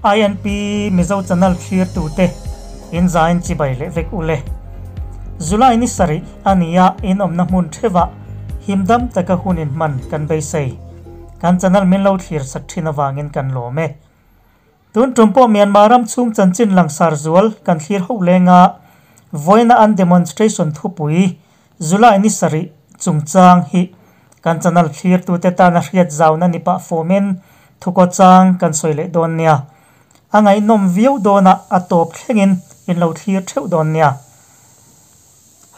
INP Mizo channel thlir tute in zain chibai leh vek ule. July ni sarih a ni a, in awmna hmun theuhah himdam taka hun in hman kan beisei. Kan channel min lo thlir sak thin avangin kan lawm e. Tun tum pawh Myanmar ram chhung chanchin langsar zual kan thlir ho lenga vawiina an demonstration thupui July ni sarih chungchang hi kan channel thlirtute tana hriat zauna ni pah fawmin thukaw chang kan sawi leh dawn nia. A ngaihnawm viau dawnah a tawp thlengin in lo thlir theuh dawn nia.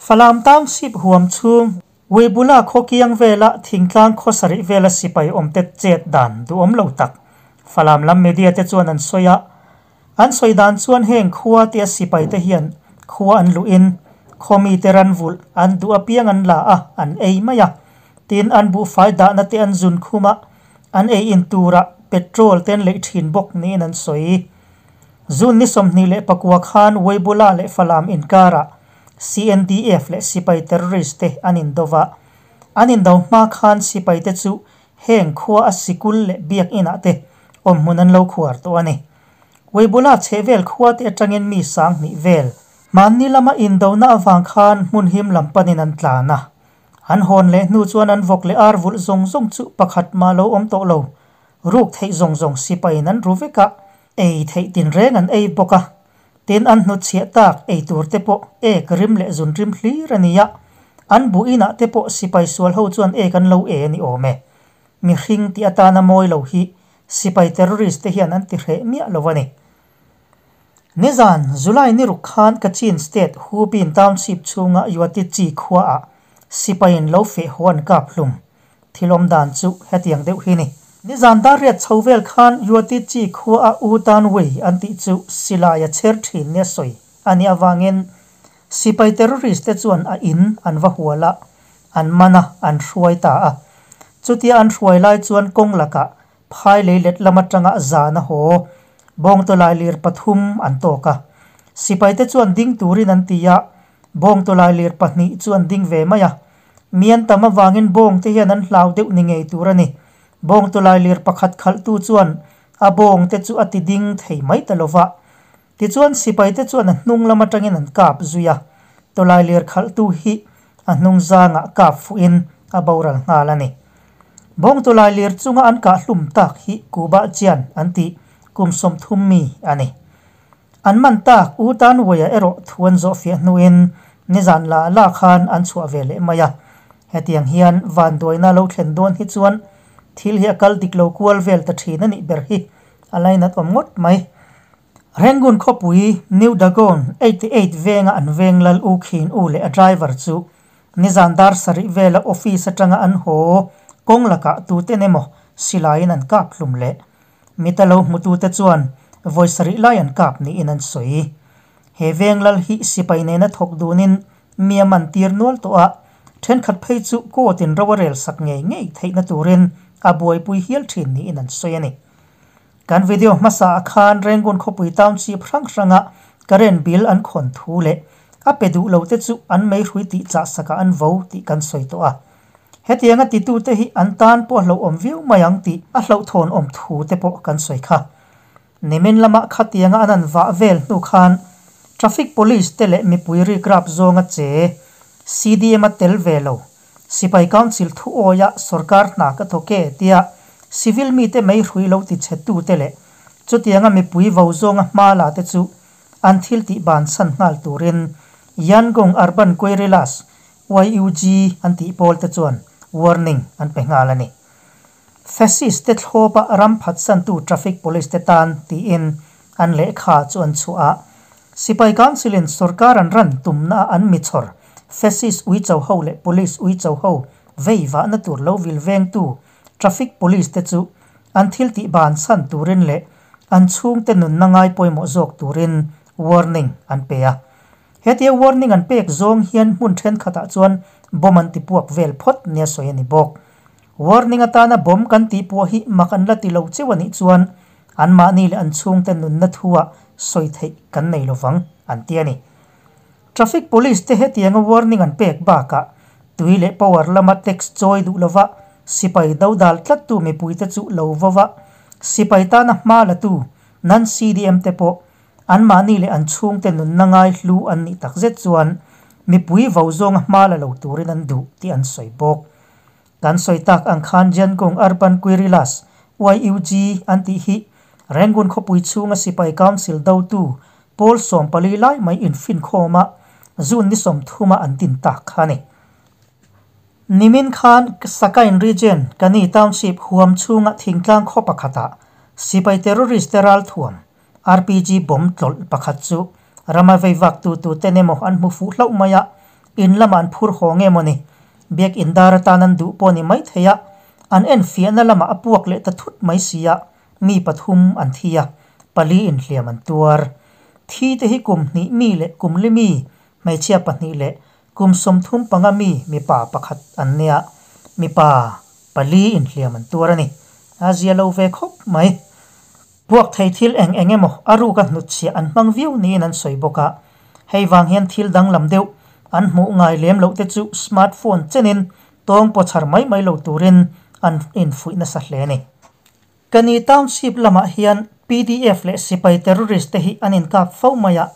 Falam Township huam chhung Weibula khaw kiang vela thingtlang khaw sarih vela sipai awmte chet dan duhawm lo tak Falam lam media te chuan an sawi a. An sawi dan chuan heng khua tia sipai te hian khua an luhin khaw mite ran vulh an duh apiang an la a, an ei mai a. Tin, an buhfai dahna te an zun khum a, an ei in turah petrol te an leih thin bawk niin an sawi. June ni 24 khan Weibula leh Falam inkarah CNDF leh sipai terrorist te an indo va. An indo hma khan sipai te chu heng khua a sikul leh biakinah te awmhmun an lo khuar tawh a ni. Weibula chhehvel khua te atangin mi 2000 vel mahni lama indona avang khan hmun him lam panin an tlan a. An hawn leh hnu chuan an vawk leh ar vulh zawng zawng chu pakhat mah lo awm tawh lo. Ruk theih zawng zawng sipaiin an ru vek a, ei theih tinreng an ei bawk a. Tin, an hnutchhiah tak ei tur te pawh ek rim leh zun rim hlir a ni a. An buh inah te pawh sipai sual ho chuan ek an lo e a ni awm e. Mihring tih atana mawi lo hi sipai terrorist te hian an ti hreh miah lo a ni. Nizan, July ni ruk khan Kachin State Hubin Township chhunga Yuatichi khuaah sipaiin lo feh haw an kap hlum. Thil awm dan chu hetiang deuh hi ni. Nizan dar riat chho vel khan Yuatichi khuaah U Tan Wei an tih chu silai a chher thin nia sawi a nih avangin sipai terrorist te chuan a in an va hual a, an man a, an hruai ta a. Chutia an hruai lai chuan kawng lakah phai lei let lam atanga zan a haw bawngtawlai lir pathum an tawk a. Sipaite chuan ding turin an ti a, bawngtawlai lir pahnih chu an ding ve mai a. Mi an tam avangin bawngte hian an hlau deuh ni ngei tur a ni. Bawngtawlai lir pakhat khalhtu chuan a bawngte chu a ti ding thei mai ta lo va. Tichuan sipaite chuan a hnung lam atangin an kap zui a, tawlai lir khalhtu hi a hnung zangah kap fuhin a boral nghal a ni. Bawng tawlai lir chunga an kah hlum tak hi Kuba Chian an tih kum 30 mi a ni. An man tak U Tan Wei-a erawh thu an zawh fiah hnuin nizan la la khan an chhuah ve leh mai a. Hetiang hian vanduaina lo thlen dawn hi chuan thil hi a kal dik lo kual vel ta thin a nih ber hi a lainat awm ngawt mai. Rangoon khawpui New Dagon 88 venga an veng lal U Khin U leh a driver chu nizan dar sarih vela office atanga an haw kawng lakah tuten emaw silaiin an kap hlum leh mita lo hmutute chuan vawi sarih lai an kap niin an sawi. He veng lal hi sipai nena thawk dunin mi a man tir nual tawh a, thenkhat phei chu court in ro a rel sak ngei ngei theihna turin a buaipui hial thin niin an sawi a ni. Kan video hmasa ah khan Rangoon khawpui township hrang hranga current bill an khawn thu leh a pe duh lo te chu an meihrui tih chah sakah an vo tih kan sawi tawh a. Hetianga titute hi an tan pawh a hlauhawm viau mai ang tih a hlauhthawn awm thu te pawh kan sawi kha. Nimin lama khatianga an an vah vel hnu khan traffic police te leh mipui rikrap zawnga che CDM a tel ve lo Sipai Council thu awia sorkar hna ka thawk e tia civil mite meihrui lo ti chhe tute leh chutianga mipui vo zawnga hma la te chu an thil tih bansan nghal turin Yangon Urban Guerrillas, YUG, an tih pawl te chuan warning an pe nghal a ni. Fascist te thlawpa ram phatsantu traffic police te tan tiin an lehkha chu an chhuah a. Sipai Council in sorkar an ran tumna a an michhawr fascist uicho ho leh police uicho ho vei vahna tur lo vil vengtu traffic police te chu an thil tih bansan turin leh an chhungte nunna ngai pawimawh zawk turin warning an pe a. Hetia warning an pek zawng hian hmun thenkhatah chuan bomb an ti puak vel phawt nia sawi a ni bawk. Warning atana bomb kan tih puah hi mak an la ti lo cheu a nih chuan anmahni leh an chhungte nunna thu-ah sawi theih kan nei lovang an ti a ni. Traffic Police te hetianga warning an pek bakah tui leh power lama tax chawi duh lova sipai do dal tlattu mipuite chu lo vo va, sipai tana hma latu Non-CDM te pawh anmahni leh an chhungte nunna ngai hlu an nih takzet chuan mipui vo zawnga hma la lo turin an duh tih an sawi bawk. Kan sawi tak ang khan Jiankong Urban Guerrillas, YUG, an tih hi Rangoon khawpui chhunga sipai council dotu pawl 14 lai mai infinkhawma June ni 30 a an din tak kha a ni. Nimin khan Sakain Region, Kani Township huam chhunga thingtlang khaw pakhatah sipai terrorist te ralthuam RPG bomb tlawlh pakhat chu rama veivak tu tuten emaw an hmu fuh hlauh mai a, in lamah an phur haw nge mawni? Biak in dar atan an duh pawh ni mai thei a, an enfiahna lamah a puak leh ta thut mai si a, mi pathum an thi a, pali inhliam an tuar. Thi te hi kum hnih mi leh kum li mi, hmeichhia pahnih leh Kum 35 mi mipa pakhat an nia, mipa pali inhliam an tuar a ni. A zia lo ve khawp mai. Puak thei thil eng eng emaw a ruka hnutchhiah an hmang viau niin an sawi bawk a. Hei vang hian thil danglam deuh an hmuh ngai lem loh te chu smartphone chenin tawng pawchhar mai mai lo turin an infuih nasa hle a ni. Kani Township lamah hian pdf leh sipai terrorist te hi an inkap fo mai a,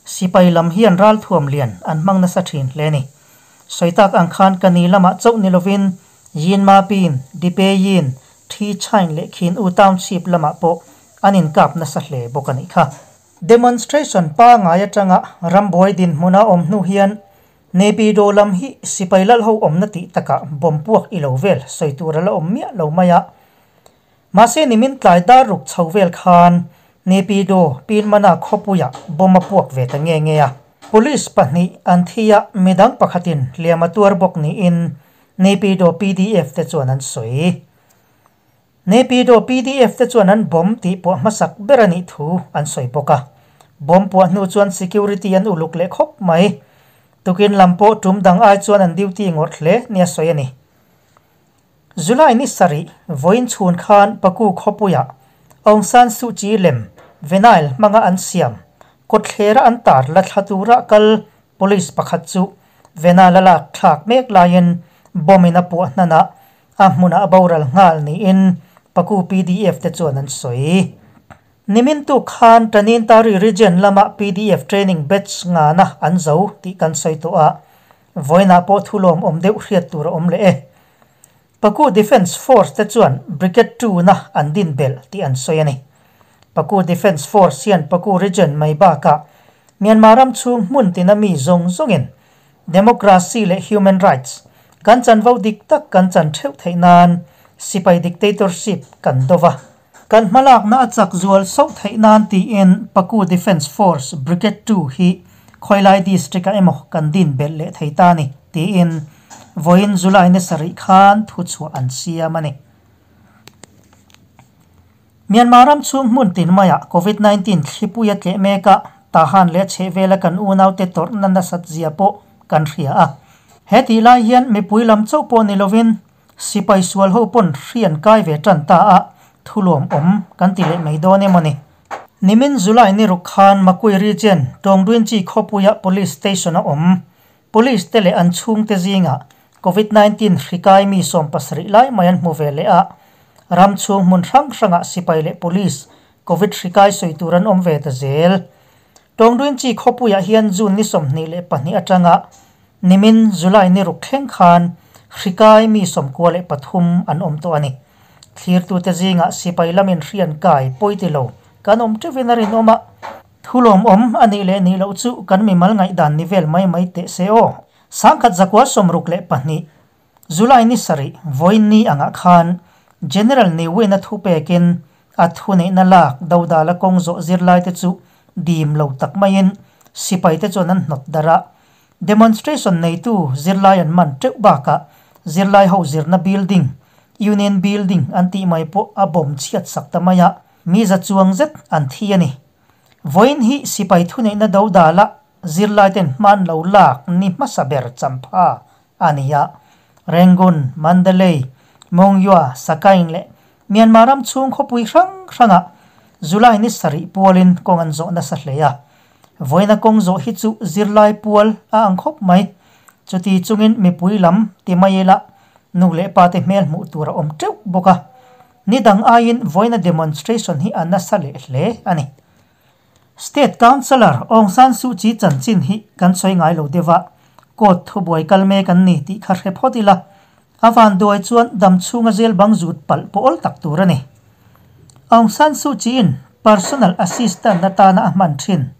sipai lam hian ralthuam lian an hmang nasa thin hle a ni. Sawi tak ang khan Kani lamah chauh ni lovin Yinmapin, Dipeyin, Thi Chain leh Khin U Township lamah pawh an inkap nasa hle bawk a nih kha. Demonstration pangai atanga rambuai dinhmuna awm hnu hian Naypyidaw lam hi sipai lalho awmna tih takah bomb puak i lo vel sawi tur a la awm miah lo mai a. Mahse nimin tlai dar ruk chho vel khan Naypyidaw Pinmana khawpuiah bomb a puak ve ta nge nge a. Police pahnih an thi a, midang pakhatin hliam a tuar bawk niin Naypyidaw PDF te chuan an sawi. Naypyidaw PDF te chuan an bomb tih puah hmasak ber a nih thu an sawi bawk a. Bomb puah hnu chuan security an uluk leh khawp mai. Tukin lam pawh tum dang ai chuan an duty ngawrh hle nia sawi a ni. July ni sarih vawiin chhun khan Paku khawpuiah Aung San Suu Kyi lem vinyl hmanga an siam kawtthlera an tar la thla tura kal police pakhat chu vinyl a lak thlak mek laiin bomb in a puah hnanah A hmunah a boral nghal niin Paku pdf te chuan an sawi. Nimin tuk khan Tanintari Region lama pdf training batch ngana an zo tih kan sawi tawh a, vawiinah pawh thulawm awm deuh hriat tur a awm leh e. Paku Defence Force te chuan Brigade Two na an din belh tih an sawi a ni. Paku Defence Force hian Paku Region mai bakah Myanmar ram chhung hmun tina mi zawng zawngin Democracy leh Human Rights kan chanvo dik tak kan chan theuh theih nan sipai dictatorship kan do va. Kan hmalakna a chak zual sauh theih nan tiin Paku Defence Force Brigade Two hi khawilai district ah emaw kan din belh leh thei ta ni tiin vawiin July ni sarih khan thuchhuah an siam a ni. Myanmar ram chhung hmun tin maiah Covid 19 thlipui a tleh mek a, Tahan leh a chhehvela kan unaute tawrhna nasat zia pawh kan hria a. He tih lai hian mipui lam chauh pawh ni lovin sipai sual ho pawn hri an kai ve tan ta a, thulawm awm kan ti leh mai dawn em aw ni. Nimin July ni ruk khan Makui Region, Tawngduinchi khawpuia Police Station a awm. Police te leh an chhungte zingah Covid 19 hri kai mi 17 lai mai an hmu ve leh a, ram chhung hmun hrang hrangah sipai leh police Covid hri kai sawi tur an awm ve ta zel. Tawngduinchi khawpuiah hian June ni 22 atanga nimin July ni ruk thleng khan hri kai mi 93 an awm tawh a ni. Thlirtute zingah sipai lamin hri an kai pawi ti lo kan awm teuhin a rinawm a. Thulawmawm a nih leh nih loh chu kan mimal ngaihdan ni vel mai mai teh se aw. 1962, July ni sarih, vawiin ni angah khan General Ne Win-a thu pekin a thuneihna lak dodala kawng zawh zirlaite chu dim lo tak maiin sipaite chuan an hnawt darh a. Demonstration neitu zirlai an man teuh bakah zirlai ho zirna building, Union Building an tih mai pawh a bawm chhiat sak ta mai a, mi za chuang zet an thi a ni. Vawiin hi sipai thuneihna dodala zirlaiten hman lo lak ni hmasa ber champha a ni a. Rangoon, Mandalay, Mongyua, Sakaing leh Myanmar ram chhung khawpui hrang hrangah July ni sarih pualin kawng an zawh nasa hle a. Vawiina kawng zawh hi chu zirlai pual a ang khawp mai. Chuti chungin mipui lam ti mai ila nu leh pate hmel hmuh tur a awm teuh bawk a. Ni dang aiin vawiina demonstration hi a nasa leh hle a ni. State Councillor Aung San Suu Kyi chanchin hi kan sawi ngai lo deuh a, court thubuai kal mek an ni tih kha hre phawt ila, a vanduai chuan dam chhunga zel bang zut palh pawh awl tak tur a ni. Aung San Suu Kyi-in personal assistant atana a hman thin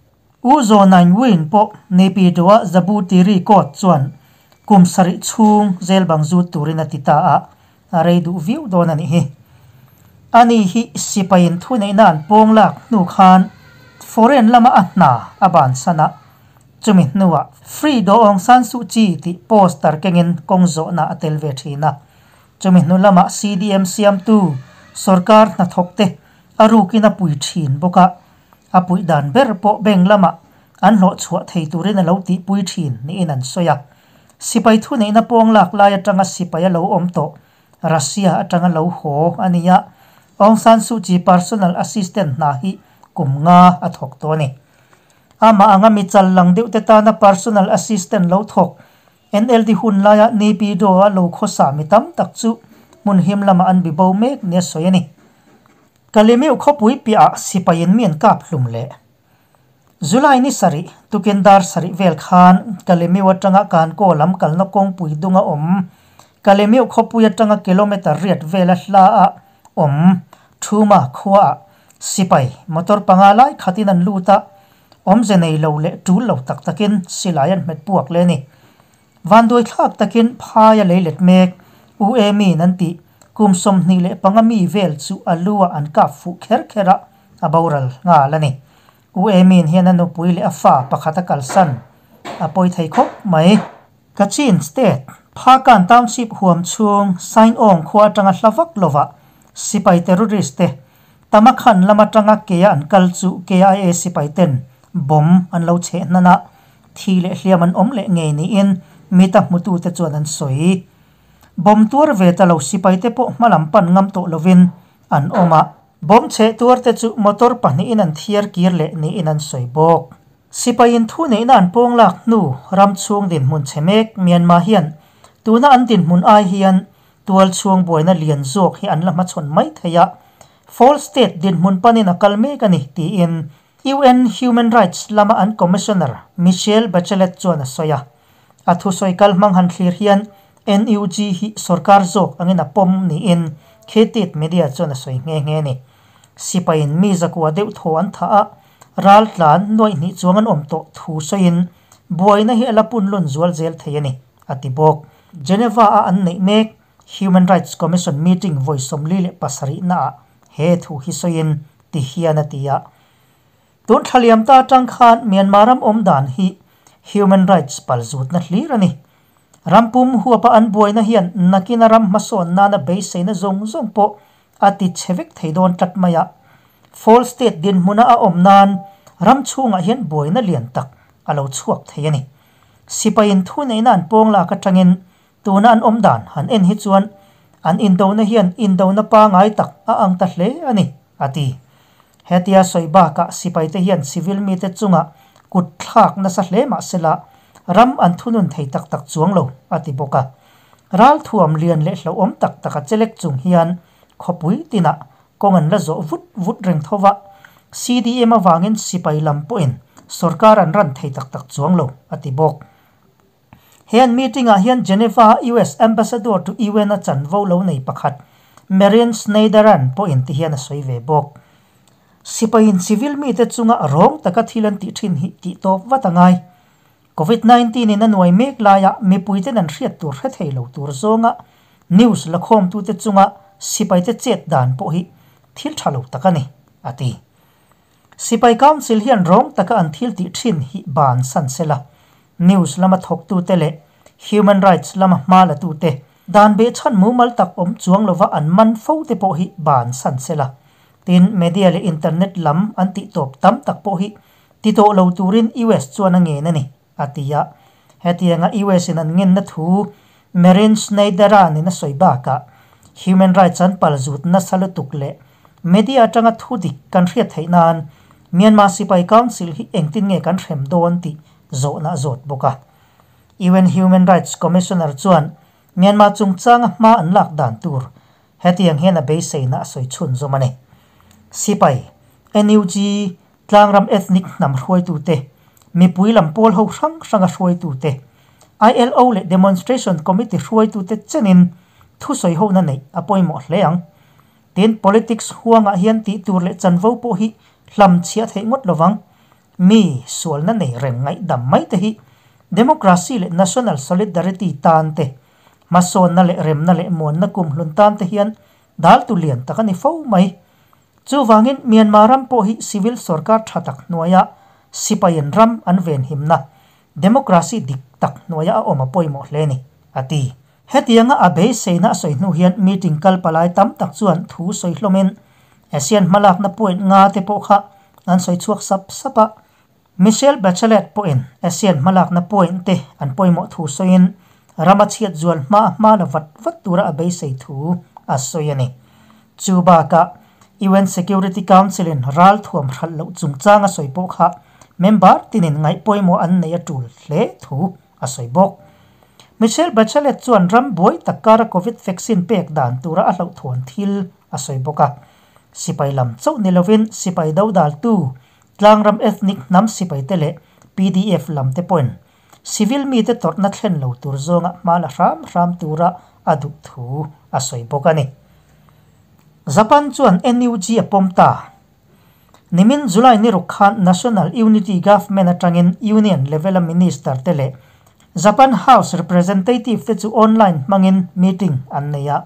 U Zaw Naing Win pawh Naypyidaw-a Zabu Tiri court chuan kum sarih chhung zel bang zut turin a ti ta a, a rei duh viau dawn a nih hi. Ani hi sipaiin thuneihna an pawng lak hnu khan foreign lama a hna a bansan a, chumi hnuah Free Daw Aung San Suu Kyi tih poster kengin kawng zawhna a tel ve thin a. Chumi hnu lama CDM siamtu sorkar hnathawkte a rukin a pui thin bawk a, a puih dan ber pawh bank lamah an hlawh chhuah thei turin a lo tihpui thin niin an sawi a. Sipai thuneihna pawng lak lai atanga sipai a lo awm tawh Russia atanga lo haw a ni a, Aung San Suu Kyi personal assistant hna hi kum nga a thawk tawh a ni. Amah anga mi chal lang deuh te tana personal assistant lo thawk NLD hun laia Naypyidaw-a lo khawsa mi tam tak chu hmun him lamah an bibo mek nia sawi a ni. Kalemeu khawpui piahah sipaiin mi an kap hlum leh. July ni sarih, tukin dar sarih vel khan Kalemeu atanga Kankaw lam kalna kawngpui dunga awm Kalemeu khawpui atanga kilometre riat vela hla a awm Thuma khuaah sipai motor panga lai khatin an lut a, awmze nei lo leh tul lo tak takin silai an hmet puak leh a ni. Vanduai thlak takin phai a lei let mek, U Amy-in an tih, kum 25 mi vel chu a lu ah an kap fuh kher kher a, a boral nghal a ni. U Amy-in hian a nupui leh a fa pakhat a kalsan a pawi thei khawp mai. Kachin State, Phakan Township huam chhung Saingawng khua atanga hla vak lovah sipai terrorist te Tamakhan lam atanga kea an kal chu KIA sipai ten bomb an lo cheh hnan a, thi leh hliam an awm leh ngei niin mita hmutute chuan an sawi. Bomb tuar ve ta lo sipai te pawh hmalam pan ngam tawh lovin an awm a. Bomb cheh tuar te chu motor pahnihin an thiar kir leh niin an sawi bawk. Sipaiin thu neihna an pawng lak hnu ram chhung dinhmun chhe mek Myanmar hian tuna an dinhmun ai hian tual chhung buaina lian zawk hi an la hmachhawn mai thei a, false state dinhmun panin a kal mek a ni tiin UN Human Rights lama an Commissioner Michelle Bachelet chuan a sawi a. A thusawi kal hmang han thlir hian NUG hi sorkar zawk angin a pawm niin Khetit Media chuan a sawi nghe nghe a ni. Sipaiin mi zakua deuh thaw an thah a, ral tlan nuaih hnih chuang an awm tawh thu sawiin buaina hi a la pun lun zual zel thei a ni, a ti bawk. Geneva-a an neih mek Human Rights Commission meeting vawi 47 naah he thu hi sawiin ti hian a ti a. Tun thla liam ta atang khan Myanmar ram awm dan hi human rights pal zutna hlir a ni. Ram pum huapa an buaina hian nakina ram hmasawn nana beiseina zawng zawng pawh a ti chhe vek thei dawn tlat mai a. False state dinhmuna a awm nan ram chhungah hian buaina lian tak a lo chhuak thei a ni. Sipaiin thuneihna an pawng lak atangin Tuna an awm dan han en hi chuan an indona hian indona pangai tak a ang ta hle a ni, a ti. Hetia sawi bakah sipaite hian civil mite chungah kut thlak nasa hle mah sela ram an thunun thei tak tak chuang lo, a ti bawk a. Ralthuam lian leh hlauhawm tak taka chelek chung hian khawpui tinah kawng an la zawh vut vut reng tho va, CDM avangin sipai lam pawhin sorkar an ran thei tak tak chuang lo, a ti bawk. He an meeting-ah hian Geneva-a US Ambassador to UN-a chanvo lo nei pakhat Marian Schneider-a'n pawhin ti hian a sawi ve bawk. Sipaiin civil mite chunga rawng taka thil an tih thin hi tih tawp vat a ngai. Covid 19 in a nuai mek laia mipuiten an hriat tur hre thei lo tur zawnga news lakhawmtute chunga sipaite chet dan pawh hi thil tha lo tak a ni, a ti. Sipai Council hian rawng taka an thil tih thin hi ban san sela, news lama thawktute leh human rights lama hma latute dan behchhan mumal tak awm chuang lova an man fo te pawh hi ban san sela. Tin, media leh internet lam an tih tawp tam tak pawh hi ti tawh lo turin US chuan a ngen a ni, a ti a. Hetianga US in an ngenna thu Marin Schneider-a nen a sawi bakah human rights an palzut nasa lutuk leh media atanga thu dik kan hriat theih nan Myanmar Sipai Council hi engtin nge kan hrem dawn tih zawhna a zawt bawk a. UN Human Rights Commissioner chuan Myanmar chungchanga hma an lak dan tur Hetiang hian a beiseina a sawi chhunzawm a ni. Sipai, NUG, tlangram ethnic hnam hruaitute, mipui lam pawl ho hrang hranga hruaitute, ILO leh Demonstration Committee hruaitute chenin thusawi hona neih a pawimawh hle ang. Tin, politics huangah hian tih tur leh chanvo pawh hi hlamchhiah theih ngawt lovang. Mi sualna nei reng ngaihdam mai te hi democracy leh national solidarity tan te, hmasawnna leh remna leh muanna kumhlun tan te hian daltu lian tak a ni fo mai. Chuvangin Myanmar ram pawh hi civil sorkar tha tak hnuaia sipaiin ram an venhimna democracy dik tak hnuaia a awm a pawimawh hle ni, a ti. Hetianga a beiseina a sawi hnu hian meeting kal palai tam tak chuan thu sawi hlawmin ASEAN hmalakna point nga te pawh kha an sawi chhuak sap sap a. Michelle Bachelet pawhin ASEAN hmalakna point te an pawimawh thu sawiin ram a chhiat zual hma a hma la vat vat tura a beisei thu a sawi a ni. Chu bakah UN Security Council in ral thuam hralh loh chungchang a sawi pawh kha member tinin ngaih pawimawh an nei a tul hle thu a sawi bawk. Michelle Bachelet chuan ram buai tak kara Covid vaccine pek dan tura a hlauhthawn thil a sawi bawk a. Sipai lam chauh ni lovin sipai dodaltu, tlangram ethnic hnam sipaite leh pdf lamte pawhin civil mite tawrhna thlen lo tur zawnga hma la hram hram tura a duh thu a sawi bawk a ni. Japan chuan NUG a pawm ta. Nimin July ni ruk khan National Unity Government atangin Union level-a Minister te leh Japan House Representative te chu online hmangin meeting an nei a.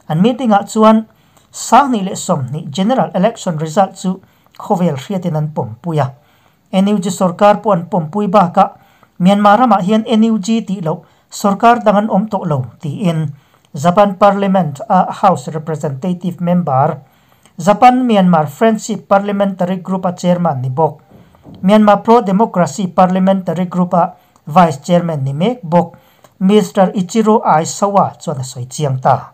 An meeting-ah chuan 2020 General Election result chu khawvel hriatin an pawmpui a. NUG sorkar pawh an pawmpui bakah Myanmar ramah hian NUG tih loh sorkar dang an awm tawh lo tiin Japan Parliament-a House Representative member Japan Myanmar Friendship Parliamentary Group-a chairman ni bawk, Myanmar Pro-Democracy Parliamentary Group-a vice chairman ni mek bawk Mister Ichiro Aisawa chuan a sawi chiang ta.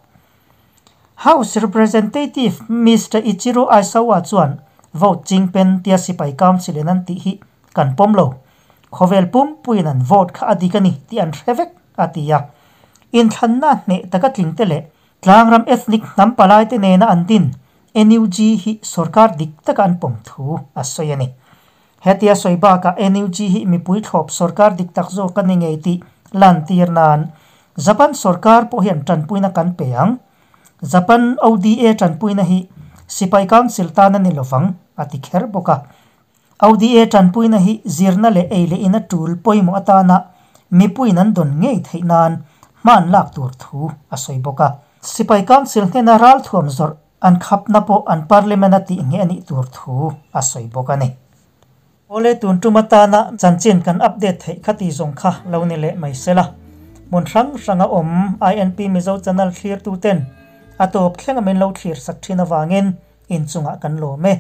House Representative Mister Ichiro Aisawa chuan vote chingpen tia sipai council-in an tih hi kan pawm lo. Khawvel pumpuiin an vote kha a dik a ni tih an hre vek, a ti a. Inthlanna hneh taka tlingte leh Tlangram ethnic hnam palaite nena an din NUG hi sorkar dik taka an pawm thu a sawi a ni. Hetia sawi bakah NUG hi mipui thlawp sorkar dik tak zawk a ni ngei tih lantir nan Japan sorkar pawh hian tanpuina kan pe ang. Japan ODA tanpuina hi Sipai Council tan a ni lovang, a ti kher bawk a. ODA tanpuina hi zirna leh ei leh ina tul pawimawh atana mipuiin an dawn ngei theih nan hma an lak tur thu a sawi bawk a. Sipai Council hnena ralthuam zawrh an khapna pawh an Parliament a tih ngheh a nih tur thu a sawi bawk a ni. Awle tun tum atana chanchin kan update theih kha ti zawng kha lo ni leh mai sela. Hmun hrang hranga awm INP Mizo channel thlirtuten a tawp thlenga min lo thlir sak thin avangin inchungah kan lawm e.